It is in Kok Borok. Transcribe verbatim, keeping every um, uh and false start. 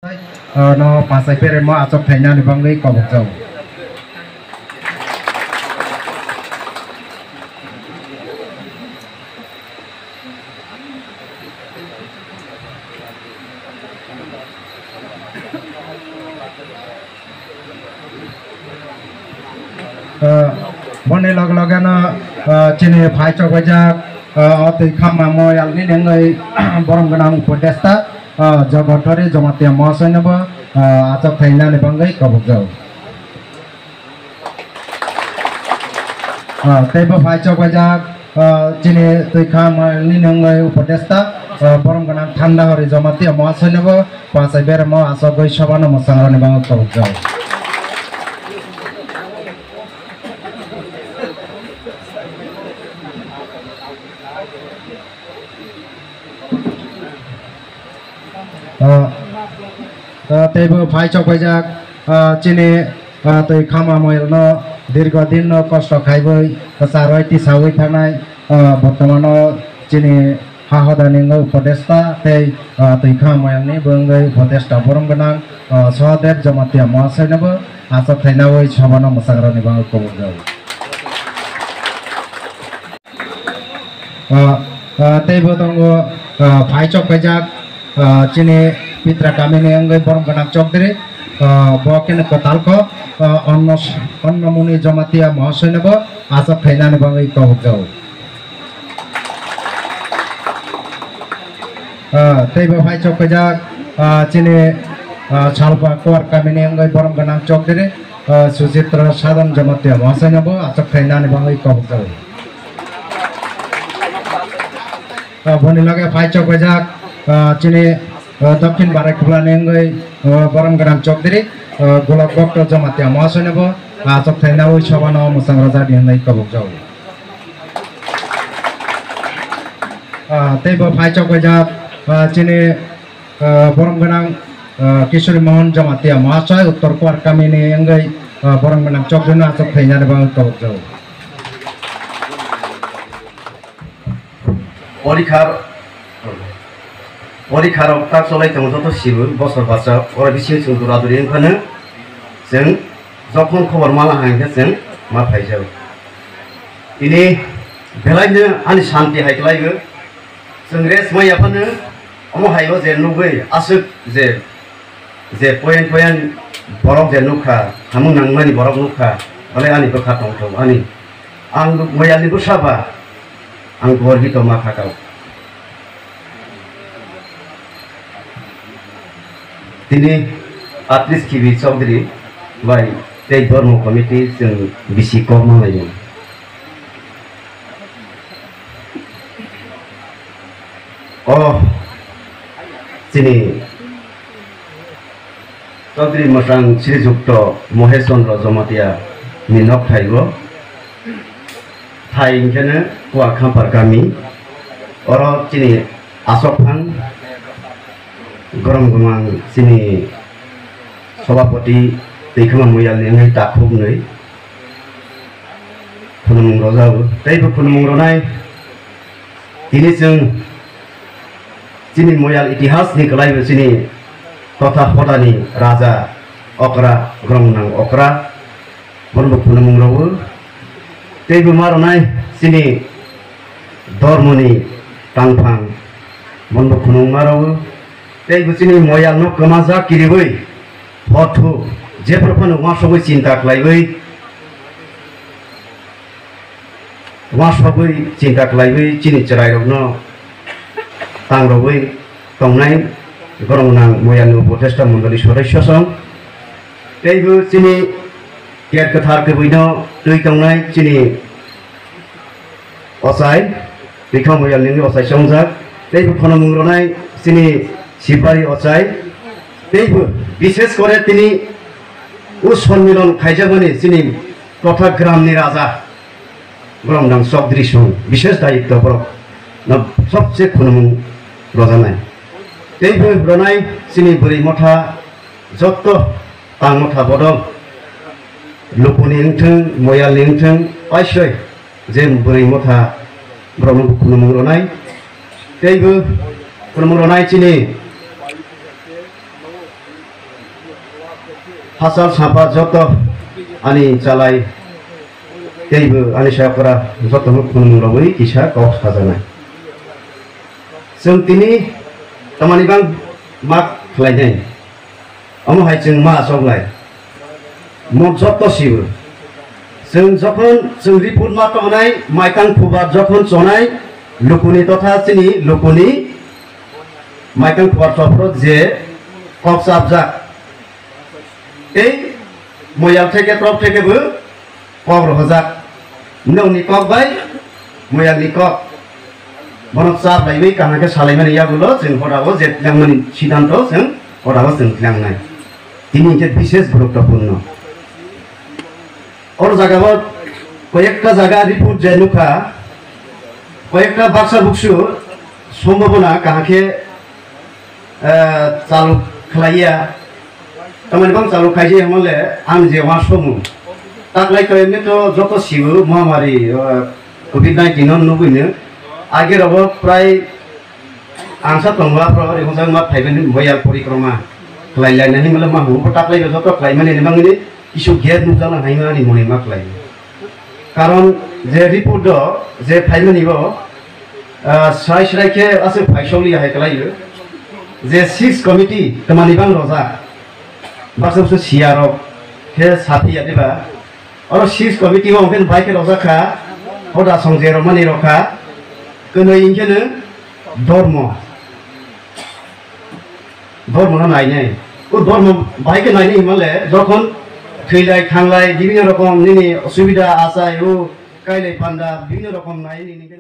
Ah, no pasai peremo achok thainani bagwi kobokjao. Ah, boni log logeno, ah, chini phai chokbaijak, ah, o twi khama moyalni nengwi borom gwnang upodesta, ah, Jogothori Jomatia Mohasoinobo, ah, achok thainani bagwi kobokjao. Ah, teibo phai chokbaijak, ah, chini twi khama moyalni nengwi upodesta, ah, borom gwnang Thanda Hori Jomatia Mohasoinobo pasai beremo achogwi sobano mwsang rwni bagwi kobokjao. Ah, ah, teibo phai chokbaijak, ah, chini, ah, twi khama moyalno dirgo dinno kosto khaiwi kwcharwi tisawi thangnai, ah, bortomano chini ha hodani wngwi upodesta tei, ah, twi khama moyalni bo wngwi upodesta borom gwnang, ah, Sahadev Jomatia Mohasoinobo achok thainawi sobano mwsang rwni bagwi kobokjao. Ah, ah, teibo tongo, ah, phai chokpaijak, ah, chini Pitra kamini wngwi borom gwnang chokdri, ah, bo khe kwtal kok, ah, Anno, Annamoni Jomatia Mohasoinobo achok thainani bagwi kobokjao. Ah, teibo phai chokpaijak, ah, chini, ah, Salpa Kuar kamini wngwi borom gwnang chokdri, ah, Sujitra Sadhan Jomatia Mohasoinobo achok thainani bagwi kobokjao. Ah, boni loge phai chokbaijak, ah, chini, ah, Dokhin Barai Kublani wngwi, ah, borom gwnang chokdri, ah, Golok Bhakta Jomatia Mohasoinobo achok thainawi sobano mwsang rwjakdi hwnwi kobokjao. Ah, teibo phai chokbaijak, ah, chini, ah, borom gwnang, ah, Kishori Mohan Jomatia Mohasoy Uttor Kuar kamini wngwi, ah, borom gwnang chokdrino achok thainani bagwi kobokjao. Porikha, porikha rok tak cholai tongo joto sibo bosor bachak oro bisingo chwng dura duri wngphano chwng jokhon khobor mala hangkhe chwng ma phaijago. Tini belaino ani santi hai kwlaigo. Chwng rest maya phano omo hai o je nugwi aswk je, je poyan poyan borok je nukha, samung nangmani borok nukha, bole ani bwkha tongthok ani. Ang moyalni bwsa ba, ang gorbi tongma khakao. Tini Patris Khibi Chaudhary bai tei Dhormo Committee chwng bisi kok manlaio. O chini Chaudhary Mwsang Sri Jukto Mohesh Chandra Jamatia ni nok thaigo. Thai hwnkhe no Kua Khampar kami. Oro chini asok phang gorom gomang chini sobhapoti twi khama moyal ni wngwi takhuk nwi. Khunumung rojao. Tei bo khunumung ronai tini chwng chini moyal itihas ni kwlai bo chini kotha hodani raja okra, grong nang okra, bono bo khunumung rwo. Tei bo ma ronai chini dormoni tangphang, bono bo khunumung ma rwo. Tei bo chini moyal no kwmajak kiriwi, hothu, jephru phano uansugwi chinta khlaiwi, uansugwi chinta khlaiwi chini chwrairokno tangrogwi tongnai gorong nang moyalni upodesta mondoli sodosyo song. Tei bo chini ker kwthar kwbwino twi tongnai chini ochai, Rikha Moyal nini ochai chongjak, tei bo khonamung ronai chini Sibari ochai, tei bo bishes kore tini o sonmilon khaijakmani chini totha gramni raja, borok nang Chokdri song, bishes dayitto borok no sobse khonamung rojanai. Tei bo ronai chini bwrwi motha jotto tang motha bodol, lupuni wngthwng, moyalni wngthwng, paisoi je bwrwi motha borokno bo khunumung rwnai. Tei bo khunumung rwnai chini Hachal sapa joto ani chalai teibo ani sayokra jotono khulumung rogwi kisa kok sajaknai. Chwng tini tamani bang mak khlainai. Omo hai chwng ma choknai. Mo joto sibo. Chwng jokhon chwng report ma tongnai, maitang phubar jokhon chonai, lukuni totha chini lukuni maitang phubar chophro je kok chapjak. Tei moyal theke, prop theke bo kok rohorjak. Nokni kok bai moyalni kok. Bono chap laiwi kaham khe salaimani yagulo chwng hodao je tlangnani siddhanto chwng hodao chwng tlangnai. Tini hinkhe bishesh guruttopurno. Oro jagao koyekta jaga report je nukha, koyekta baksa buksu sombhabona kaham khe, eh, chalu khlaiya. Tamani bang chalu khaijak hwnle ang je uansukmung. Taklai to emni to joto sibo mohamari, eh, covid nineteen no nugwino. Age rogo prai angsa tongma pro ri hwnjak ma phaibani boyal porikroma khlai laina hinmale ma hwnbo taklai joto khlaimani ni bangni kisu gate nukjakna hinmani moni ma khlai. Karon je report do je phaimani bo, ah, srai srai khe aswk phaisokliya hai kwlaio. Je six committee twmani bang rojak, baksa baksa siya rok khe saphiya diba. Oro six committee o hwnkhe bai khe rojak kha, hoda song je romani rok kha, kwnwi hwnkhe no dormo. Dhormo no nainai. O dhormo bai khe nainai hwnmale, jokhon thwilai, thanglai, bibhinno rokom nini osubida, achai, o kailai panda, bibhinno rokom nai nini khe